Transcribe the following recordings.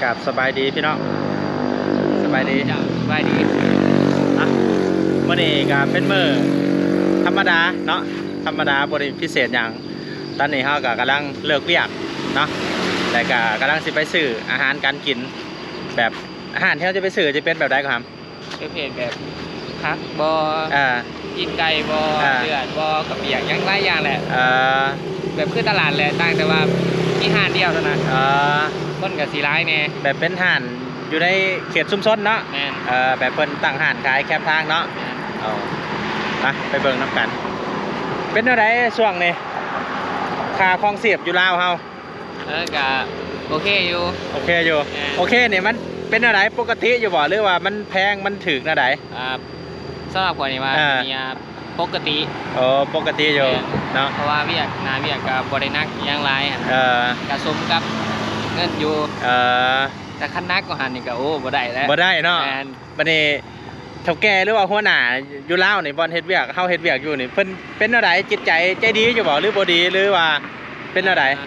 ກາບສະບາຍດີພີ່ນ້ອງ ສະບາຍດີ ເຈົ້າ ສະບາຍດີ ອ່ະ ມື້ນີ້ກໍເປັນມື້ທຳມະດາເນາະ ທຳມະດາ ບໍ່ໄດ້ພິເສດຫຍັງ. ຕອນນີ້ເຮົາກໍກຳລັງເລີກວຽກເນາະ ແລ້ວກໍກຳລັງຊິໄປຊື້ອາຫານການກິນ ແບບ ອາຫານທີ່ເຮົາຈະໄປຊື້ຈະເປັນແບບໃດກໍຫາມ? ປະເພດແບບຜັກບໍ ອ່າ ຕີນໄກ່ບໍ ອ່າ ເລືອດບໍ ເຂົ້າປຽກ ຫຍັງຫຼາຍຢ່າງແຫຼະ ເອີ ແບບຄືຕະຫຼາດແຫຼະ ຕ່າງແຕ່ວ່າມີຮ້ານດຽວເທົ່ານັ້ນ ເອີ ຄົນກໍຊິຫຼາຍແດ່ ແບບເປັນຮ້ານຢູ່ໃນເຂດຊຸມຊົນເນາະ ແມ່ນ ເອີ ແບບເພິ່ນຕັ້ງຮ້ານຂາຍແຄມທາງເນາະ ແມ່ນ ເອົາ ໄປ ໄປເບິ່ງນຳກັນ ເປັນແນວໃດຊ່ວງນີ້ ຄ່າຄອງຊີບຢູ່ລາວເຮົາ? ເອີ ກະໂອເຄຢູ່ ໂອເຄຢູ່ ແມ່ນ ໂອເຄນີ້ມັນເປັນແນວໃດ ປົກກະຕິຢູ່ບໍ່ ຫຼືວ່າມັນແພງ ມັນຖືກແນວໃດ? ອ່າ ສຳລັບຂ້ອຍນີ້ວ່າ ອ່າ ນີ້ ອ່າ ປົກກະຕິ ໂອ້ ປົກກະຕິຢູ່ ແມ່ນ ເນາະ ເພາະວ່າວຽກ ໜ້າວຽກກະບໍ່ໄດ້ໜັກຫຍັງຫຼາຍ ເອີ ກະສົມກັບເງິນຢູ່ ເອີ ແຕ່ຄັນໜັກກວ່າຫັ້ນນີ້ກະ ໂອ້ ບໍ່ໄດ້ແລ້ວ ບໍ່ໄດ້ເນາະ ແມ່ນ ບັດນີ້ເຖົ້າແກ່ ຫຼືວ່າຫົວໜ້າຢູ່ລາວນີ້ ບ່ອນເຮັດວຽກ ເຮົາເຮັດວຽກຢູ່ນີ້ ເພິ່ນເປັນແນວໃດ? ຈິດໃຈໃຈດີຢູ່ບໍ່ ຫຼືບໍ່ດີ ຫຼືວ່າເປັນແນວໃດ? ອ່າ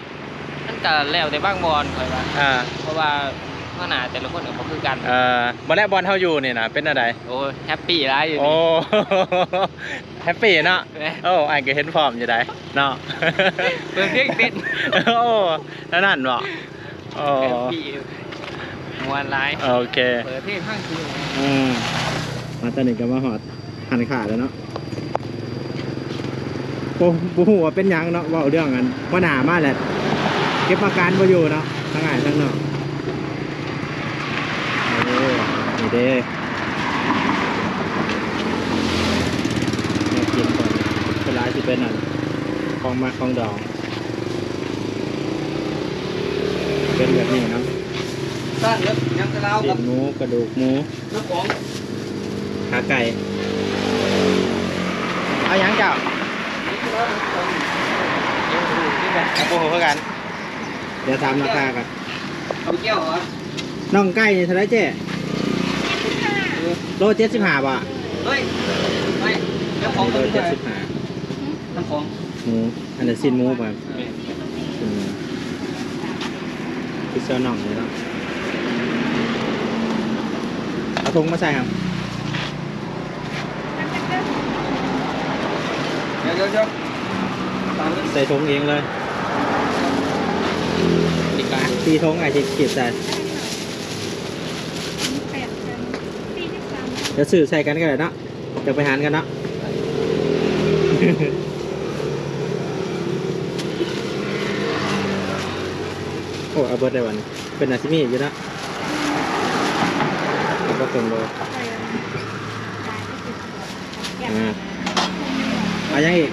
ມັນກະແລ້ວແຕ່ບາງບ່ອນຂ້ອຍວ່າ ອ່າ ເພາະວ່າຫົວໜ້າແຕ່ລະຄົນກໍບໍ່ຄືກັນ ເອີ ບໍ່ແລ້ວບ່ອນເຮົາຢູ່ນີ້ນະ ເປັນແນວໃດ? ໂອ້ ແຮັບປີຫຼາຍຢູ່ ໂອ້ ນີ້ ແຮັບປີເນາະ ແມ່ນ ໂອ້ ອ້າຍກໍເຫັນພ້ອມຢູ່ໃດ໋ເນາະ ເປີດເພງເຕັ້ນ ໂອ້ ແນວນັ້ນບໍ? ໂອ້ ແຮບປີ ມ່ວນຫຼາຍ ໂອເຄ ເປີດເພງຟັງຄື ອືມ ມາຕອນນີ້ກໍມາຮອດຮ້ານຄ້າແລ້ວເນາະ ບໍ່ ບໍ່ຮູ້ວ່າເປັນຫຍັງເນາະ ເວົ້າເລື່ອງອັນ ຫົວໜ້າມາແລ້ວ ເກັບອາການບໍ່ຢູ່ເນາະ ທັງອ້າຍທັງນ້ອງ ໂອ້ ນີ້ເດ້ ແນວກິນກ່ອນ ສ່ວນຫຼາຍຊິເປັນອັນ ຂອງໝັກຂອງດອງ ເປັນແບບນີ້ເນາະ ສ້າງເດີ ຍັງແຕ່ລາວ ຊີ້ນໝູ ກະດູກໝູ ນ້ຳຂອງ ຂາໄກ່ ເອົາຫຍັງເຈົ້າ? ບໍ່ຮູ້ຄືກັນ ດຽວຖາມລາຄາກ່ອນ ເອົາແກ້ວເອົາ ໜອງໄກ່ນີ້ເທົ່າໃດເຈ້? ໂລເຈັດສິບຫ້າບໍ? ເອີຍ ໄປ ນ້ຳຂອງ ໂລເຈັດສິບຫ້າ ນ້ຳຂອງ ໝູ ອັນນີ້ຊີ້ນໝູບໍ? ແມ່ນ ຊີ້ນໝູ ຄືເສື້ອໜອງນີ້ເນາະ ເອົາຖົງມາໃສ່ຫັ້ນ ດຽວ ດຽວ ດຽວ ໃສ່ຖົງເອງເລີຍ ນີ້ກະ ສີ່ຖົງ ອ້າຍຊິຂີດໃສ່ ດຽວຊື້ໃສ່ກັນກໍໄດ້ເນາະ ຈະໄປຫານກັນເນາະ ໂອ້ ເອົາເບິດໄດ້ບັດນີ້ ເພິ່ນໜ້າຊິມີຢູ່ເນາະ ເອົາບໍ່ເຖິງບໍ່ ອ່າ ເອົາຫຍັງອີກ?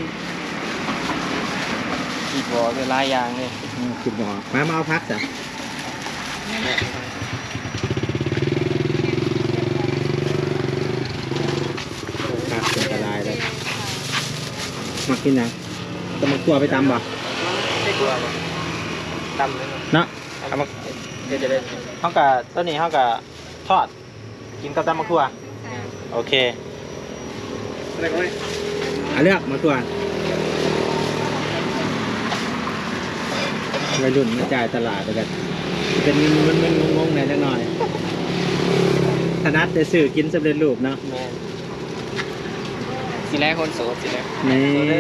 ຄິດບໍ່ ເປັນຫຼາຍຢ່າງເລີຍ ອືມ ຄິດບໍ່ອອກ ມາ ມາເອົາຜັກຊະ ຜັກເປັນຕະຫຼາຍເລີຍ ມັກກິນຫຍັງ? ຕຳບັກທົ່ວໄປຕຳບໍ່? ໄປຕົວບໍ່? ຕຳເລີຍເນາະ ເອົາມາ ເຮັດ ເຮັດຈັ່ງໃດ? ເຮົາກະ ຕອນນີ້ເຮົາກະທອດ ກິນກັບຕຳບັກຖົ່ວ ໂອເຄ ເອົາເລືອກໝາກຖົ່ວ ໄວລຸ້ນມາຈ່າຍຕະຫຼາດ ແລ້ວກະເປັນມຶນໆ ງົງໆ ແດ່ຈັກໜ້ອຍ ຖະໜັດແຕ່ຊື້ກິນສຳເລັດຮູບເນາະ ແມ່ນ ຊິແລຄົນໂສດ ຊິແລ ນີ້ ໂສດເດີ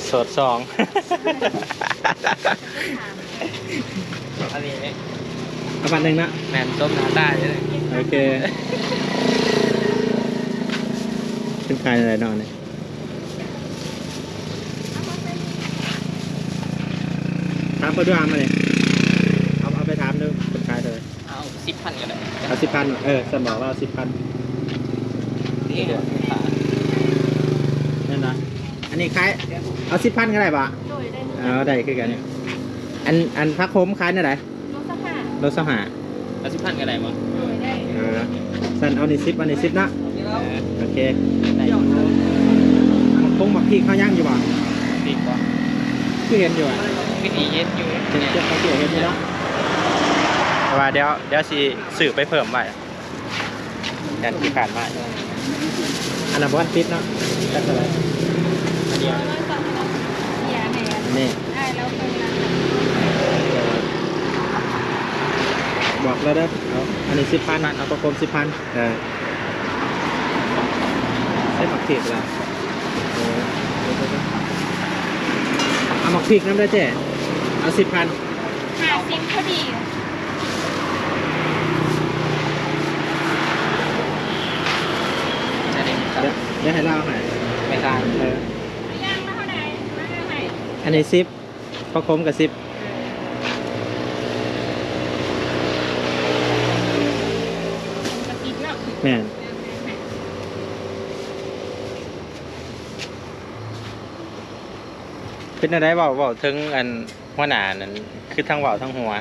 ໂສດສອງ ອັນນີ້ ເອົາພັນໜຶ່ງເນາະ ແມ່ນ ສົມໜ້າຕາຢູ່ເລີຍ ໂອເຄ ເພິ່ນຂາຍເທົ່າໃດເນາະນີ້ ຖາມເພິ່ນດູ ມານີ້ ເອົາ ເອົາໄປຖາມດູ ເພິ່ນຂາຍເທົ່າໃດ? ເອົາສິບພັນກໍໄດ້ ເອົາສິບພັນ ເອີ ຊັ້ນບອກລາວສິບພັນ ນີ້ ແມ່ນນະ ອັນນີ້ຂາຍ ເອົາສິບພັນກໍໄດ້ບໍ? ໂດຍ ໄດ້ ເອົາ ໄດ້ຄືກັນ ອັນ ອັນຜັກໂຂມຂາຍແນວໃດ? ໂລຊາວຫ້າ ໂລຊາວຫ້າ ເອົາສິບພັນກໍໄດ້ບໍ? ໂດຍ ໄດ້ ເອີ ຊັ້ນເອົານີ້ສິບ ອັນນີ້ສິບເນາະ ເອີ ໂອເຄ ໄດ້ຢູ່ ໝາກຄົງໝາກພິກເຮົາຍັງຢູ່ບໍ່? ພິກບໍ່? ຄືເຫັນຢູ່ຫວາ? ຄືຊິເຫັນຢູ່ ເຫັນເຈົ້າຂອງເຈົ້າເຫັນຢູ່ເນາະ ແຕ່ວ່າດຽວ ດຽວຊິຊື້ໄປເພີ່ມໄວ້ ຢ້ານຂີ້ຄ້ານມາ ອັນນັ້ນບໍ່ທັນປິດເນາະ ຈັກເທົ່າໃດ? ອັນນີ້ ອັນນີ້ ອ້າຍລາວເພິ່ນນະ ແລ້ວເດີ ເອົາ ອັນນີ້ສິບພັນ ເອົາປາໂຄມສິບພັນ ເອີ ໃສ່ໝາກເຜັດລະ ເອີ ເອົາໝາກພິກນຳເດີເຈ້ ເອົາສິບພັນ ຫ້າສິບພໍດີ ດຽວ ດຽວໃຫ້ລາວໃຫ້ ແມ່ຄ້າ ເອີ ອັນນີ້ສິບ ປາໂຄມກະສິບ ກະສິບເນາະ ແມ່ນ ເປັນແນວໃດ ເວົ້າ ເວົ້າເຖິງອັນຫົວໜ້ານັ້ນ ຄືທັງເວົ້າທັງຫົວ ອະ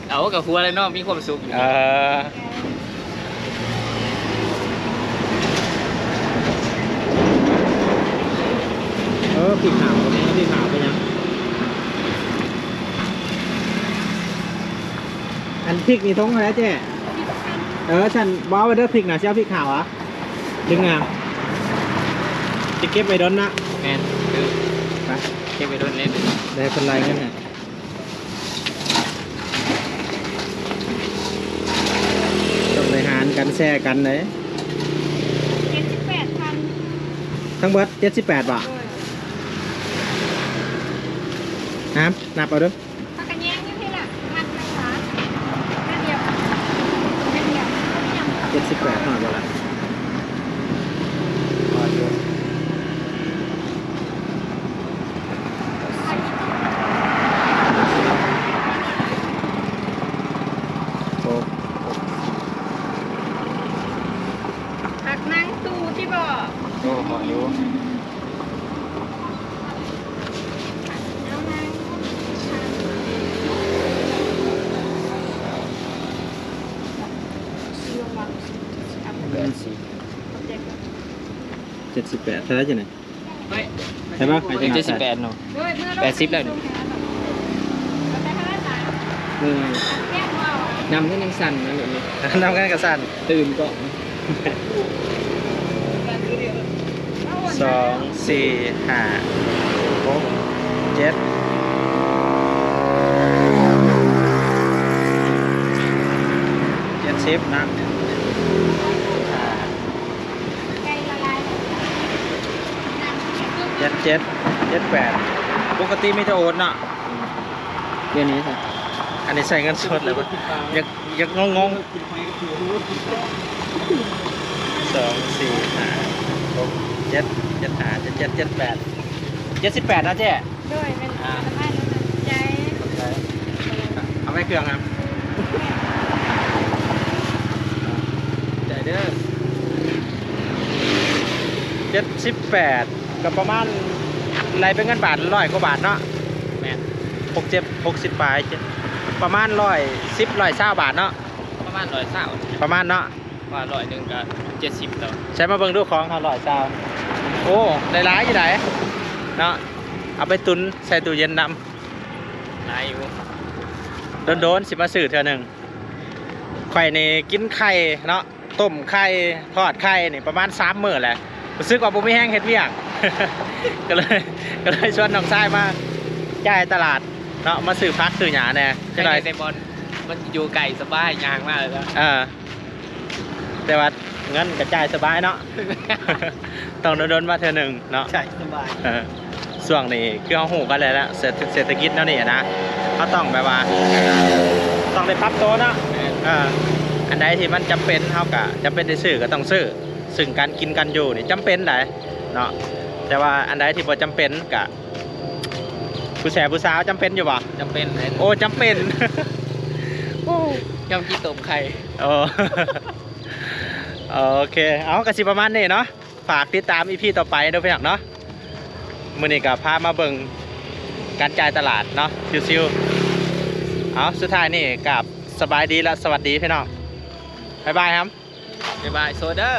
ເອົາ ກະຫົວແລ້ວເນາະ ມີຄວາມສຸກຢູ່ ເອີ ເອີ ພິກຫາວ ພິກຫາວເປັນຫຍັງ? ອັນພິກນີ້ຖົງເທົ່າໃດເຈ້? ເອີ ຊັ້ນເວົ້າໄວ້ເດີ ພິກນະ ຊິເອົາພິກຂາວຫວາ? ຫຼືງາມ? ຊິເກັບໄວ້ດົນນະ? ແມ່ນ ເອີ ໄປ ເກັບໄວ້ດົນເລີຍ ໄດ້ເພິ່ນລາຍເງິນໃຫ້ ຕ້ອງໄດ້ຫານກັນແຊກັນເດ້ ເຈັດສິບແປດພັນ ທັງເບິດເຈັດສິບແປດບໍ່? ໂດຍ ຫາມ ນັບເອົາເດີ. ພາກັນແຍງຢູ່ພີ້ລະ ມັດໜຶ່ງຫວາ ມັດດຽວ ມັດດຽວ ເຈັດສິບແປດຮອດບໍ່ລະ? ຮອດຢູ່ ຫົກ ຫົກ ພັກນັ່ງຕູ້ຕິບໍ? ໂອ້ ເຄາະຢູ່. ເຈັດສິບແປດ ເທົ່າໃດຈັ່ງນີ້? ເຫັນບໍ່? ເຈັດສິບແປດເນາະ ແປດສິບແລ້ວນີ້ ເອີ ນຳກັນຍັງສັ່ນນະ ແບບນີ້ ນຳກັນກະສັ່ນ ຕື່ນເກາະ ສອງ ສີ່ ຫ້າ ຫົກ ເຈັດ ເຈັດສິບນະ ເຈັດ ເຈັດ ເຈັດ ແປດ ປົກກະຕິມີແຕ່ໂອນເນາະ ດຽວນີ້ຊະ ອັນນີ້ໃຊ້ເງິນສົດແລ້ວ ຢາກ ຢາກງົງໆ ສອງ ສີ່ ຫ້າ ຫົກ ເຈັດ ເຈັດ ຫ້າ ເຈັດ ເຈັດ ເຈັດ ແປດ ເຈັດສິບແປດນະເຈ້? ໂດຍ ແມ່ນ ອ່າ ໃຈ ຂອບໃຈ ເອົາໄວ້ເຄື່ອງນຳ ໃຈເດີ ເຈັດສິບແປດ ກະປະມານ ໄລ່ເປັນເງິນບາດຮ້ອຍກວ່າບາດເນາະ ແມ່ນ ຫົກ ເຈັດ ຫົກສິບປາຍ ປະມານຮ້ອຍສິບ ຮ້ອຍຊາວບາດເນາະ ປະມານຮ້ອຍຊາວ ປະມານເນາະ ວ່າຮ້ອຍໜຶ່ງກະເຈັດສິບແລ້ວ ໃສ່ມາເບິ່ງດູຂອງເຮົາ ຮ້ອຍຊາວ ໂອ້ ໄດ້ຫຼາຍຢູ່ໃດເນາະ ເອົາໄປຕຸນໃສ່ຕູ້ເຢັນນຳ ຫຼາຍຢູ່ ດົນໆ ຊິມາຊື້ເທື່ອໜຶ່ງ ຂ້ອຍນີ້ກິນໄຂ່ເນາະ ຕົ້ມໄຂ່ ທອດໄຂ່ນີ້ປະມານສາມມື້ແຫຼະ ຮູ້ສຶກວ່າບໍ່ມີແຮງເຮັດວຽກ ກະເລີຍ ກະເລີຍຊວນນ້ອງຊາຍມາຈ່າຍຕະຫຼາດເນາະ ມາຊື້ຜັກຊື້ຫຍ້າແດ່ ຈັກໜ້ອຍ ໄດ້ບ່ອນ ມັນຢູ່ໃກ້ສະບາຍ ຍ່າງມາເລີຍ ເອີ ແຕ່ວ່າເງິນກະຈ່າຍສະບາຍເນາະ ຕ້ອງດົນໆມາເທື່ອໜຶ່ງເນາະ ຈ່າຍສະບາຍ ເອີ ຊ່ວງນີ້ຄືເຮົາຮູ້ກັນແລ້ວລະ ເສດ ເສດຖະກິດແນວນີ້ນະ ເຮົາຕ້ອງແບບວ່າ ຕ້ອງໄດ້ປັບໂຕເນາະ ແມ່ນ ເອີ ອັນໃດທີ່ມັນຈຳເປັນ ເຮົາກະຈຳເປັນໄດ້ຊື້ກະຕ້ອງຊື້ ຊຶ່ງການກິນການຢູ່ນີ້ຈຳເປັນໃດເນາະ ແຕ່ວ່າອັນໃດທີ່ບໍ່ຈຳເປັນກະ ຜູ້ແຊຜູ້ສາວຈຳເປັນຢູ່ບໍ່? ຈຳເປັນເດ້ ໂອ້ ຈຳເປັນ ໂອ້ ຍາມກິນຕົ້ມໄຂ່ ໂອ້ ໂອເຄ ເອົາ ກະຊິປະມານນີ້ເນາະ ຝາກຕິດຕາມ ອີພີ ຕໍ່ໄປເດີພີ່ນ້ອງເນາະ ມື້ນີ້ກະພາມາເບິ່ງການຈ່າຍຕະຫຼາດເນາະ ຊິວໆ ເອົາ ສຸດທ້າຍນີ້ກາບສະບາຍດີ ແລະ ສະຫວັດດີພີ່ນ້ອງ ບາຍບາຍ ບາຍບາຍ ໂຊເດີ.